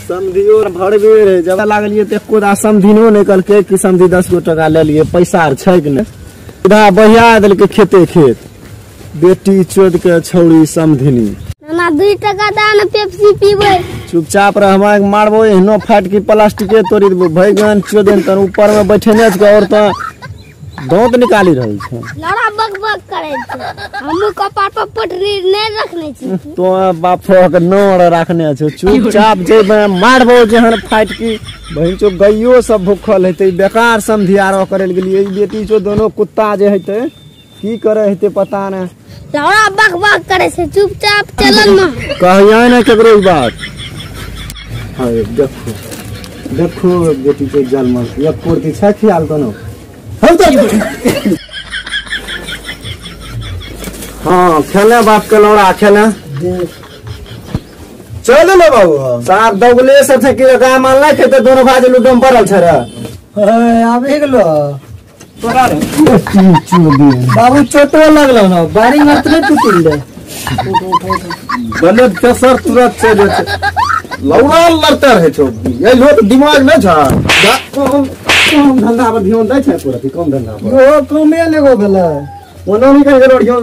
समधियो भरबे रहे जब लागलिए त एको दा समधिनो नै कहलकै कि समधि 10 गो टका ले लिए पैसा आर छै कि नै सीधा बहिया देलकै खेते खेत बेटी चोद के छौड़ी समधिनी नाना 2 टका दा न पेप्सी पीबै चुपचाप रह हमरा मारबो एहनो फाट की प्लास्टिके तोड़ी देबो भैगन चोदन तन ऊपर में बैठेने छ और त दांत निकाली रहल छै लड़ा बक बक करे छै हमहु कपार पर पटरी नै रखने छी तो बाप के नोर रखने छै चुपचाप जेबे मारबो जेहन फाट की बहिन चो गइयो सब भूखल हेतै बेकार समधि आरो करे गेलिए ई बेटी चो दोनों कुत्ता जे हेतै की करे हेतै पता नै लड़ा बक बक करे छै चुपचाप चलन न कहिया नै केकरो ई बात हां देखो देखो बेटी चो जलमल एक कुर्ती छै ख्याल कोनो हाँ खेले बाप के लौड़ा खेले चल ले बाबू साहब दौगले से थे कि गाय माल नहीं खेते दोनों भाई लूडो में पड़ल छे रे आबे गेलो तोरा रे बाबू चोटो लगलो न बारी मात्र टूटल रे बने तेसर तुरंत चल लौड़ा लड़ते रहे छौ ये लो तो दिमाग न छा कम धंधा पर ध्यान दै छै पूरा कम धंधा पर यो कमे लेगो भेलै ओना नहीं कहि गेलो।